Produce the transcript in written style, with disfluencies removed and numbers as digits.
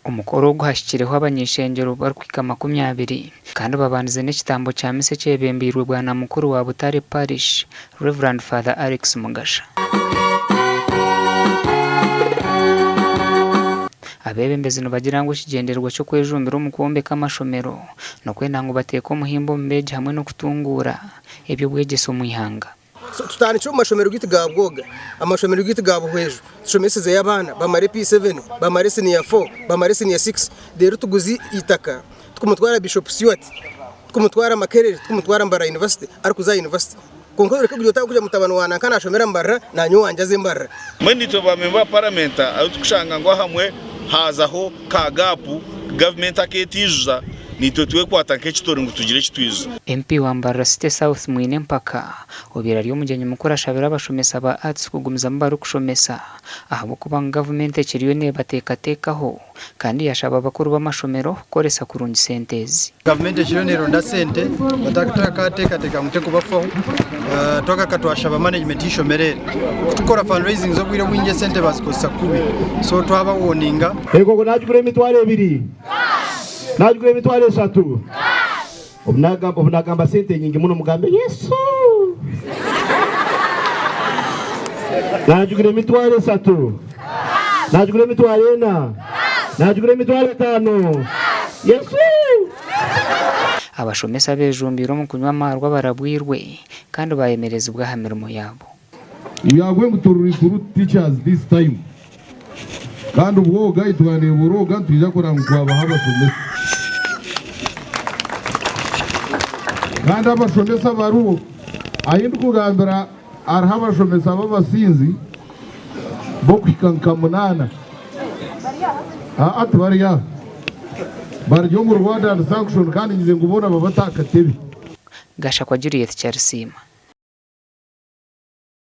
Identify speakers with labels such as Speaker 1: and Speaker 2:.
Speaker 1: Omukoro ogu hahikireho abany'ishengyero barikuhika 20 kandi babandize n'ekitambo kya misa ekyebembeirwe Bwana Mukuru wa Butare Parish, Rev. Father Alex Mugasha. Abeebembezi nibagira ngu ekigyendererwa ky'okwejumbira omu kwombeka amashomero n'okwenda ngu bateeke omuhimbo omu beegi hamwe n'okutunguura eby'obwegyese omu ihanga.
Speaker 2: Tutandikire omu mashomero gaitu ga Bwoga, amashomero gaitu ga Buhweju, tushomesezeyo abaana bamare P7, bamare siniya 4, bamare siniya 6, reero tuguze eitaka tukumutwara Bishop Stuart, tukumutwara Makerere, tukumutwara Mbarara University arikuza aha university. Kwonka oreke kugira oti ahabw'okugira ngu mutabani wa nanka naashomera Mbarara, naanye owangye aze Mbarara.
Speaker 3: Mbwenu itwe ba memba ba paramenta ahu turikushanga ngu ahamwe haazaho ka gaapu gavumenti akeetaijuza, naitwe twekwata nk'ekitori ngu tugire eki twijuza.
Speaker 1: MP wa Mbarara City South Mwine Mpaka obaire ari omugyenyi mukuru ashabire abashomesa ba Arts kugumizamu barikushomesa ahabw'okuba ngu gavumenti ekiriyo nebateekateekaho kandi yashaba abakuru b'amashomero kukoresa kurungi sente ezi.
Speaker 4: Gavumenti ekiriyo neronda sente batakateekateeka ngu tekubafaho. Twagaruka twashaba management y'eishomero eri kutukora fundraisings obwire obwingi esente bazikozesa kubi so twaba warninga.
Speaker 5: Enkoko nagigura emitwaro ebiri, nagigura emitwaro eshatu. Obu nagamba sente nyingi muno mugambe Yesu. Nagigura emitwaro eshatu, nagigura emitwaro ena, nagigura emitwaro etaano. Yesu!
Speaker 1: Abashomesa abejumbiire omu kunywa amaarwa barabwirwe kandi bayemerezibwa aha mirimo yaabo.
Speaker 6: We are going to recruit teachers this time kandi obwoga itwaneebura oga nitwija kureba ngu twabaha abashomesa kandi abashomesa abariho ahi ndikugambira hariho abashomesa b'abasinzi b'okuhika nka munaana aa tibari aha bari omu reward and sanction kandi ngize ngu boona babe aha katebe.
Speaker 1: Gashakwa Juliet Kyarisiima.